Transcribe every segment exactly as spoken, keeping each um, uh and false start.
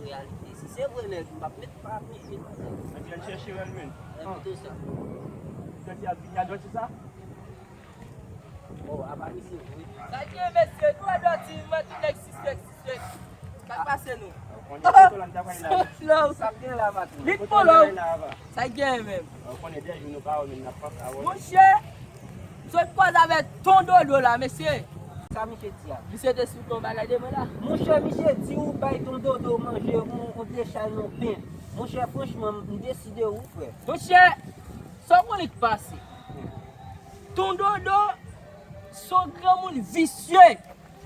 Reyalite. Si se vre nèg, m p ap met pa ap met men bagay. Epi al chèche rèl men. Epi tou sa. Dòti ap vini a dòti sa? Oh, apa misye vre. Sa gen mesye, nou wè dòti, mwen tou nèg sispèk, sispèk. Sa k pase nou? Ou konnen kote lan ta pral la. Non. Sa k gen la, patwon? Lit polo. Sa k gen menm? Ou konnen de jou nou pa wè men n ap panse a wè. Monchè, sot koze avèk Ton Dodo la, mesye. Sa misye di a? Misye te sou yon bagay de mwen la. Monchè, misye di ou bay Ton Dodo manje yon, yon dechay yon pen. Monchè, franchman, m deside ou, frè. Monchè, sa w konnen k pase? Ton Dodo se yon granmoun visye.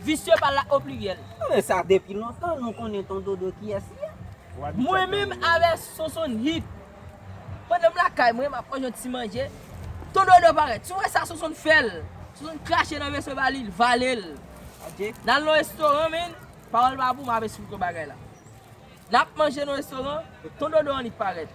Visye pa la o pliryèl. Men sa depi lontan, nou konnen Ton Dodo kiyès li ye. Mwen menm avè Sonson Hit. Pandan m lakay mwen, m ap manje yon ti manje. Ton Dodo parèt. Si w wè sa Sonson fè l, Sonson krache nan veso ba li, l vale l. Ok. N al nan restoran, men, pawòl pa pou m ap esplike w bagay la. N ap manje nan restoran, Ton Dodo annik parèt.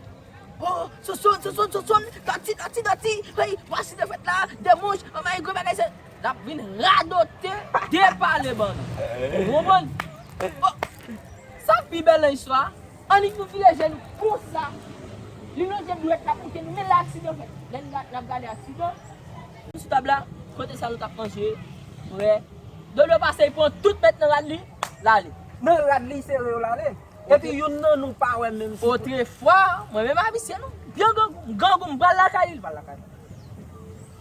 Oh, Sonson, Sonson, Sonson, dòti, dòti, dòti, hey, vwasi de fèt la, de mouch, oh my God, bagay se, n ap vin radote, depale ban nou. Ou konprann? Oh, sa pi bèl nan istwa, annik nou vire je nou konsa. Li lonje dwèt la pou ke nou, men la aksidan fèt. Lè n ga-, n ap gade aksidan, sou tab la, kote sa nou t ap manje, frè. Dodo pase, li pran tout mèt nan rad li, l ale. Nan rad li, sere yo, l ale. Epi youn nan nou pa wè menm si. Otrefwa, mwen menm a visye non. Byen grangou, grangou, m pral lakay li, li pral lakay mwen.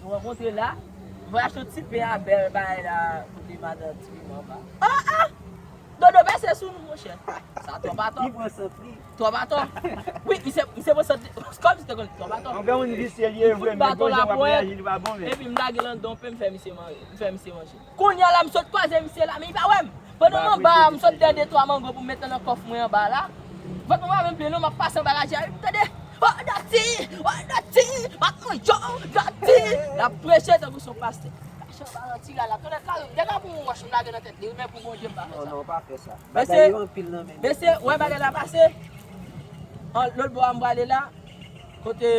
Nou rankontre la, m pral achte yon ti pen a bèl bagay la, kote madan ti piman anba. Ah, ah! Dodo pèse sou nou, monchè. Sa twòp atò. Li pran sant li. Twòp atò. Wi, misye, misye pran sant li. Kòmsi te konn twòp atò. Yon granmoun visye li ye vre, men gon jan w ap reyaji, li pa bon, men. Epi m lage l anndan yon pen, m fè misye manje, m fè misye manje. Kounye a la, m sot kwaze misye la, men li pa wè m. Pandan m anba a, m sot dèyè de twa mango pou m mete nan kòf mwen anba la. Vant mwen pa menm plen non, m ap pase anba radyo a, m tande, "Oh, Dòti! Oh, Dòti! M ap manje w, Dòti!" L ap preche tankou se yon pastè. Mache anba nan ti ray la, tonnè, dega pou yon wòch m lage nan tèt li, wi, men pou Bondye m pa fè sa. Non, non, pa fè sa. Bagay yo anpil nan men nou. Mesye, wè bagay la pase. An, lòt bò a m prale la, kote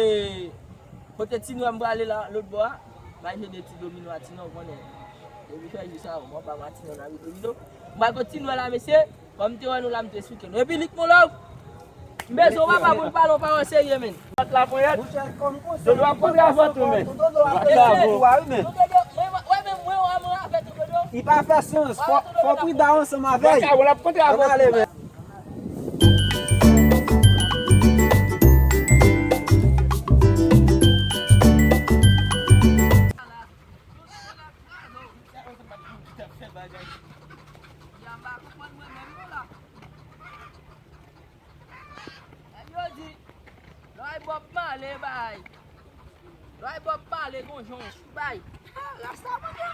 Kote Tinwè m prale la, lòt bò a, m al jwenn de ti domino a Tinwè, ou konnen. Depi fè jou sa, mwen pa Matinò nan domino. M pral kot Tinwè la, mesye, kòm m te wè nou la, m te esplike nou. Epi Lik Mon Love, m bezwen w papa pou n pale yon pawòl serye, men. Vant la ponyèt. Dodo ap kontre avè tou, men. Vant la bon. Dodo, mwen, mwen, mwen, mwen, mwen, avè tou, Dodo. Li pa fè sans. Fò, fò w pridan ansanm avè l. Vant la bon, l ap kontre avè tou. Ann ale, men. Yo di, lè Bob Marley bay. Lè Bob Marley gon jan yon bay. Ah, Rasta moun yo.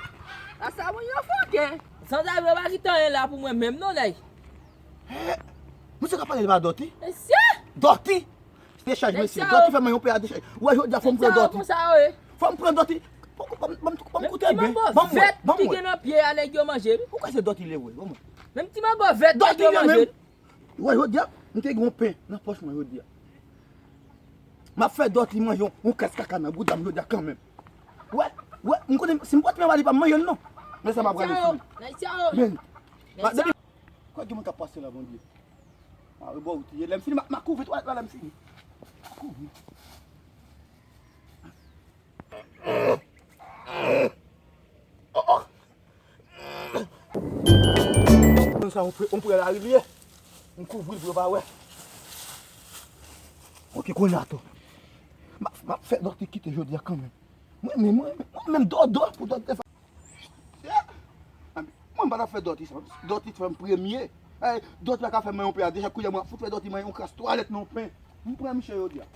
Rasta moun yo fòkè. Sanzave pa kite anyen la pou mwen menm non, nèg. Misye ka pale pa Dòti? Mesye! Dòti! Dechaj, mesye. Dòti fè mwen yon pè a dechaj. Ou wè jodi a fò m pran Dòti. Fò m pran Dòti. Ban m, ban m, ban m koute byen. Ban m wè, ban m wè. Ki gen nan pye a nèg yo manje, wi. Ou kwè se Dòti li ye vre, ban m wè. Menm ti mango vèt nèg yo manje. Ou wè jodi a, m te gen yon pen nan pòch mwen jodi a. M ap fè Dòti manje yon, yon kras kaka nan bouda m jodi a kanmenm. Ou wè, ou wè, m konnen si m pote men ba li pa m manje l non. Men sa m ap rale sou li. Men, depi, kwè gen moun k ap pase la, Bondye. A, rebò ou te ye. Lè m fini, m a, m a kouvri twalèt la, lè m fini. M a kouvri. Oh, oh. Sa, on pre, on pre lari li ye. M kouvri l pou yo pa wè. Ok, kounye a tou. M ap, m ap fè Dòti kite jodi a kanmenm. Mwen menm, mwen, mwen menm Dòdò pou Dòti te fè. Mwen m pa t ap fè Dòti sa. Dòti fè m premye. Dòti pa ka fè mwen yon pen a deja, kounye a mwen ap fout fè Dòti mwen yon kras twalèt nan yon pen. M pran misye jodi a.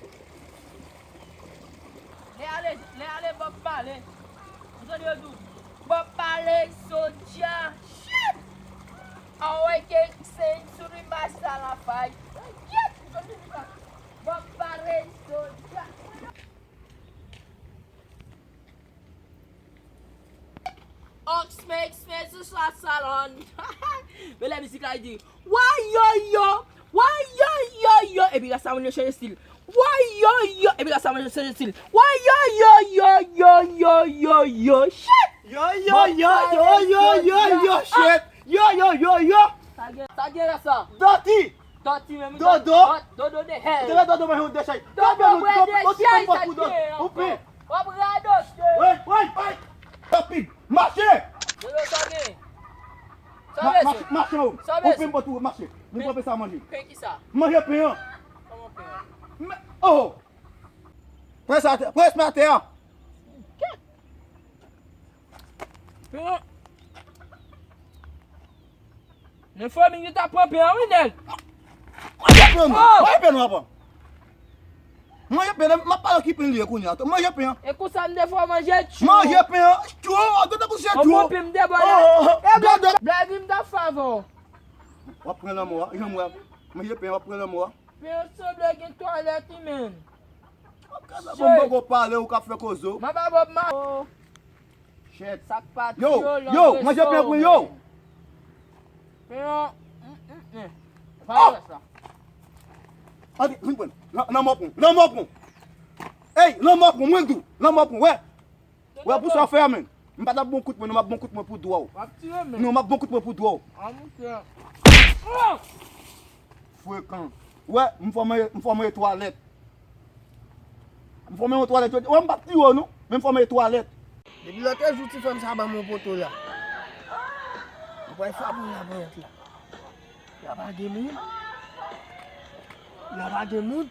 Lè ale, lè ale Bob Marley. Ou tande yo di w, Bob Marley, Soulja, shit! Aweke, Century, Masala Five. Shit! Ou tande di sa? Bob Marley, Soulja. Ox makes me to sa salon. Men lè mizik la, li di, "Why yo yo, why yo yo yo." Epi Rasta moun yo chanje stil. "Why yo yo." Epi Rasta moun yo chanje stil. "Why yo yo yo yo yo yo yo." Shit! Yo yo yo yo yo yo yo, shit! Yo yo yo yo. Sa gen, sa gen Rasta. Dòti! Tòti menm. Dodo. Dodo de hell. Dodo, dodo, mwen yon dechay. Dodo, mwen dechay, sa ki gen ankò? Ou pen. W ap radote. Wey, wey, wey. Rapid. Mache. Dodo, sa gen. Sa bezwen. Mache, mache, ou. Ou pen bò tou, mache. Nou pran pen sa manje. Pen ki sa? Manje pen an. Kòman pen an? Oh. Pran sa atè, pran sa atè an. Kèt. Pen an. Men fanmi, li ta pran pen an, wi, nèg. Manje pen an, manje pen an, papa. Manje pen an, m ap pale ki pen li ye kounye a. Manje pen an. E konsa m te fè w manje tchou. Manje pen an, tchou, gade tankou se tchou. Bon, pen m debòde. Gade. Blag li m ta fè avè w. W ap pran lanmò a, janm wè. Manje pen an, w ap pran lanmò a. Pen an sanble gen twalèt li menm. Bon, bon, bon, pale, ou ka fè koze w. Mwen pa Bob Marley. Shit. Sa k pa yo, yo, manje pen pou yo. Pen an, mm, mm, mm. Pa wè sa. Adi, vin pran. Lanmò pran, lanmò pran. Ey, lanmò pran, mwen di w, lanmò pran, wè. Wè, pou sa w fè a, menn. M pa t ap bon kout mwen, non, m ap bon kout mwen pou dwa w. W ap tire, menn. Non, m ap bon kout mwen pou dwa w. A, monchè. Frekan. Wè, m fòme, m fòme twalèt. M fòme yon twalèt. Wè, m pa t pi wo, non. Men m fòme twalèt. Depi lòt jou, ti fanm sa ban m yon poto la. M pral frape l la ponyèt la. La pa gen moun. La pa gen moun.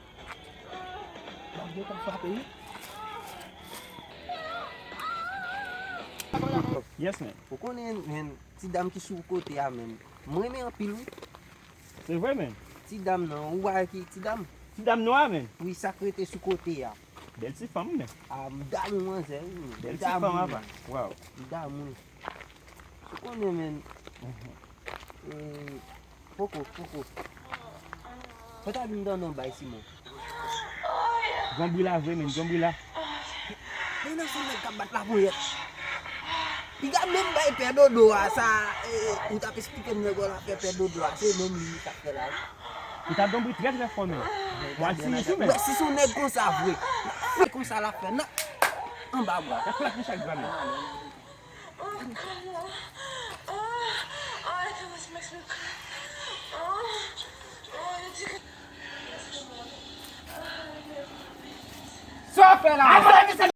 L ap gentan frape wi. Yes, man. Ou konnen, men, ti dam ki sou kote a, men. Mwen renmen anpil, wi. Se vre, men. Ti dam nan, ou wè ki ti dam? Ti dam nwa, men. Wi, sa k rete sou kote a. Bèl ti fanm, men. A, m damou manzè, wi. Bèl ti fanm, apa. Waw. M damou. Ou konnen, men. E, poko, poko. Fè ta vin dan non bay Simon. Gon bri la vre, men, gon bri la. Men nan se nèg k ap bat la ponyèt. Piga menm bay pè dodo a, sa, e, ou t ap esplike m nèg w la fè pè dodo a, se menm li k ap fè la. Li t ap donbri trè, trè fò, men. Mwen si li tou, men. Si se yon nèg konsa vre, nèg konsa l ap fè nan anba bra. L ap fè l ak chak gra, men. Sa w fè la?